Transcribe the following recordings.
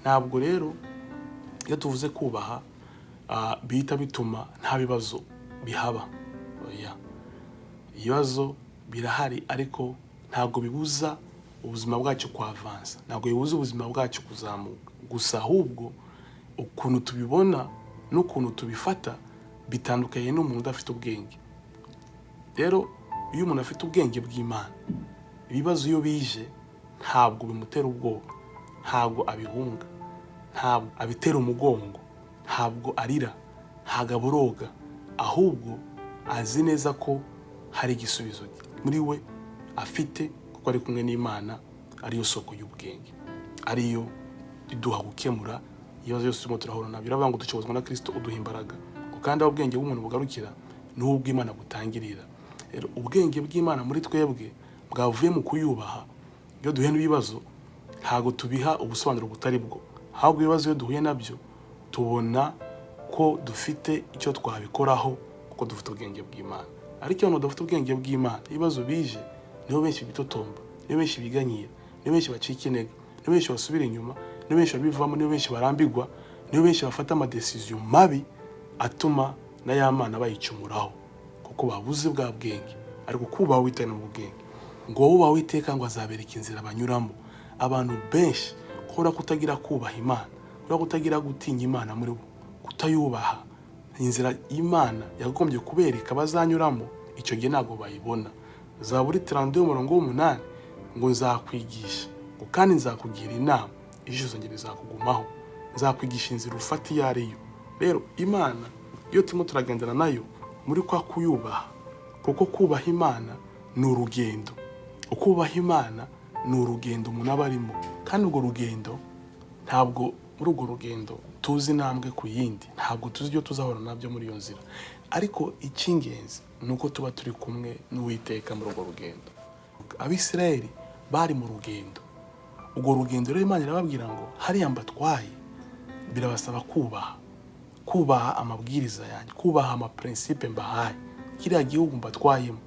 Ntabwo rero iyo tuvuze kubaha bihita bituma nta bibazo bihaba. Oya, ibibazo birahari, ariko ntabwo bibuza ubuzima bwacu kwavansa, ntabwo bibuza ubuzima bwacu kuzamuka. Gusa ahubwo ukuntu tubibona n'ukuntu tubifata bitandukanye n'umuntu udafite ubwenge. Rero iyo umuntu afite ubwenge bw'Imana, ibibazo iyo bije ntabwo bimutera ubwoba, ntabwo abihunga, ntabwo abitera umugongo, ntabwo arira, ntabwo aboroga, ahubwo azi neza ko hari igisubizo muri we afite, kuko ari kumwe n'Imana, ariyo soko y'ubwenge, ariyo iduha gukemura ibibazo byose turimo turahura nabyo. Biravuga ngo dushobozwa na Kirisito uduha imbaraga, ngo kandi aho ubwenge bw'umuntu bugarukira niho ubw'Imana butangirira. Rero ubwenge bw'Imana muri twebwe bwavuye mu kuyubaha, iyo duhuye n'ibibazo ntabwo tubiha ubusobanuro butari bwo, ahubwo ibibazo iyo duhuye nabyo tubona ko dufite icyo twabikoraho kuko dufite ubwenge bw'Imana. Ariko iyo abantu badafite ubwenge bw'Imana, ibibazo bije niho benshi bitotomba, niho benshi biganyira, niho benshi bacika intege, niho benshi basubira inyuma, niho benshi babivamo, niho benshi barambigwa, niho benshi bafata ama décisions mabi atuma na ya Mana bayicumuraho, kuko babuze bwa bwenge. Ariko kubaha Uwiteka ni ubwenge. Ngo wubaha Uwiteka ngo azabereka inzira banyuramo. Abantu benshi, kubera kutagira kubaha Imana, kubera kutagira gutinya Imana muri bo, kutayubaha, inzira Imana yagombye kubereka bazanyuramo, icyo gihe ntabwo bayibona. Zaburi 32 umurongo w'umunani ngo: "Nzakwigisha," ngo, "kandi nzakugira inama, ijisho ryanjye rizakugumaho, nzakwigisha inzira ufata iyo ari yo." Rero Imana iyo turimo turagendana nayo muri kwa kuyubaha, kuko kubaha Imana ni urugendo, ukubaha Imana ni urugendo umuntu aba arimo, kandi urwo rugendo, ntabwo muri urwo rugendo tuzi intambwe ku yindi, ntabwo tuzi ibyo tuzahura nabyo muri iyo nzira. Ariko icy'ingenzi ni uko tuba turi kumwe n'Uwiteka muri urwo rugendo. Abisirayeli bari mu rugendo. Urwo rugendo rero, Imana irababwira ngo: "Hariya mbatwaye birabasaba kubaha, kubaha amabwiriza yanjye, kubaha ama principes mbahaye. Kiriya gihugu mbatwayemo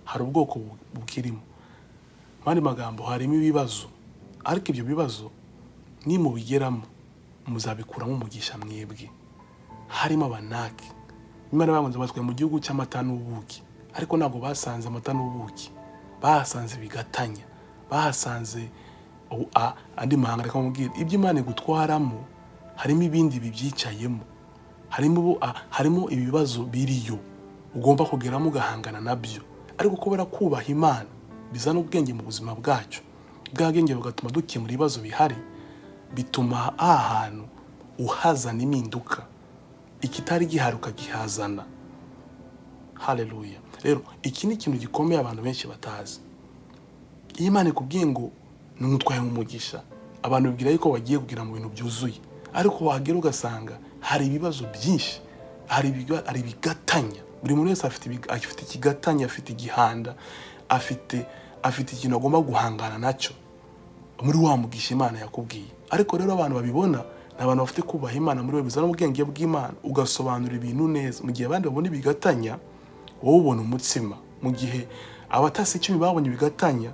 hari ubwoko bukirimo, mu yandi magambo harimo ibibazo, ariko ibyo bibazo nimubigeramo muzabikuramo umugisha mwebwe." Harimo Abanaki. Imana babanza batwaye mu gihugu cy'amata n'ubuki, ariko ntabwo basanze amata n'ubuki, bahasanze ibigatanya, bahasanze andi mahanga. Reka mubwire, ibyo Imana igutwaramo harimo ibindi bibyicayemo, harimo ibibazo biriyo ugomba kugeramo ugahangana nabyo. Ariko kubera kubaha Imana bizana ubwenge mu buzima bwacu, bwa bwenge bugatuma dukemura ibibazo bihari, bituma aha hantu uhazana impinduka, ikitari gihari ukagihazana. Haleluya! Rero iki ni ikintu gikomeye abantu benshi batazi. Iyo Imana ikubwiye ngo nimutwaye mu mugisha, abantu bibwira yuko bagiye kugera mu bintu byuzuye, ariko wagera ugasanga hari ibibazo byinshi, hari ibigatanya. Buri muntu wese afite ikigatanya, afite igihanda, afite ikintu agomba guhangana nacyo muri wa mugisha Imana yakubwiye. Ariko rero abantu babibona ni abantu bafite kubaha Imana muri bo, bizana ubwenge bw'Imana, ugasobanura ibintu neza. Mu gihe abandi babona ibigatanya, wowe ubona umutsima. Mu gihe abatasi 10 babonye ibigatanya,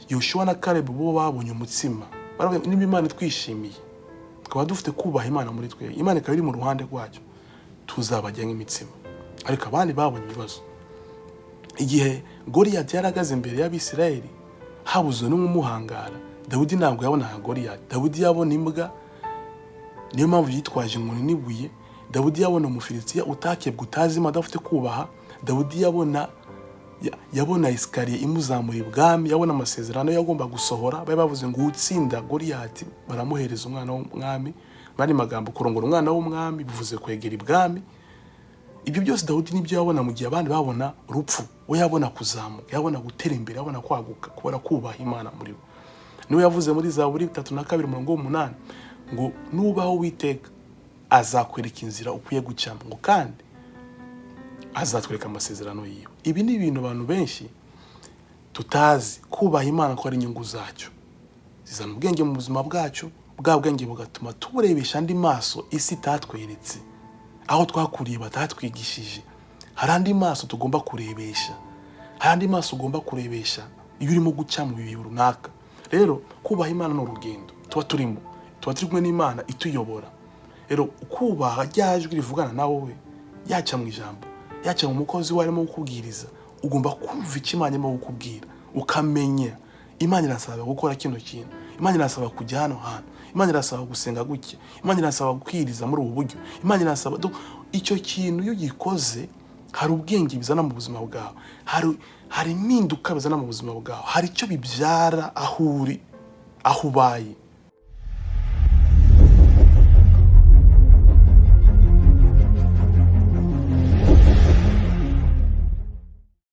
Yoshuwa na Kalebu bo babonye umutsima. Baravuga: "Niba Imana itwishimiye, tukaba dufite kubaha Imana muri twe, Imana ikaba iri mu ruhande rwacyo, tuzabajya nk'imitsima." Ariko abandi babonye ibibazo. Igihe Goliyati yarahagaze imbere y'Abisirayeli, habuze n'umuhangara, Dawidi ntabwo yabonaga Goliyati, Dawidi yabona imbwa, niyo mpamvu yitwaje inkoni n'ibuye. Dawidi yabona Umufilisitiya utakebwe, utazima, adafite kubaha. Dawidi yabona escalier imuzamura ibwami, yabona amasezerano yagomba gusohora. Bari bavuze ngo utsinda Goliyati baramuhereza umwana w'umwami. Mu yandi magambo, kurongora umwana w'umwami bivuze kwegera ibwami. Ibyo byose Dawidi nibyo yabona. Mu gihe abandi babona urupfu, we yabona kuzamuka, yabona gutera imbere, yabona kwaguka, kubera kubaha Imana muri we. Niwe yavuze muri Zaburi 32 umurongo w'umunani ngo: "Nubaho Uwiteka azakwereka inzira ukwiye gucamo," ngo kandi azatwereka amasezerano yiwe. Ibi ni ibintu abantu benshi tutazi, kubaha Imana ko ari inyungu zacyo zizana ubwenge mu buzima bwacu, bwa bwenge bugatuma tuburebesha andi maso isi itatweretse, aho twakuriye batatwigishije. Hari andi maso tugomba kurebesha, hari andi maso ugomba kurebesha iyo urimo guca mu bihe runaka. Rero kubaha Imana ni urugendo tuba turimo. Tuba turi kumwe n'Imana ituyobora. Rero kubaha rya jwi rivugana na wowe, yaca mu ijambo, yaca mu mukozi we arimo kukubwiriza, ugomba kumva icyo Imana irimo kukubwira, ukamenya: Imana irasaba gukora kino kintu, Imana irasaba kujya hano hantu, Imana irasaba gusenga gutya, Imana irasaba kwiriza muri ubu buryo, Imana irasaba. Donc, icyo kintu iyo ugikoze, hari ubwenge bizana mu buzima bwawe, hari impinduka bizana mu buzima bwawe, hari icyo bibyara aho uri, aho ubaye.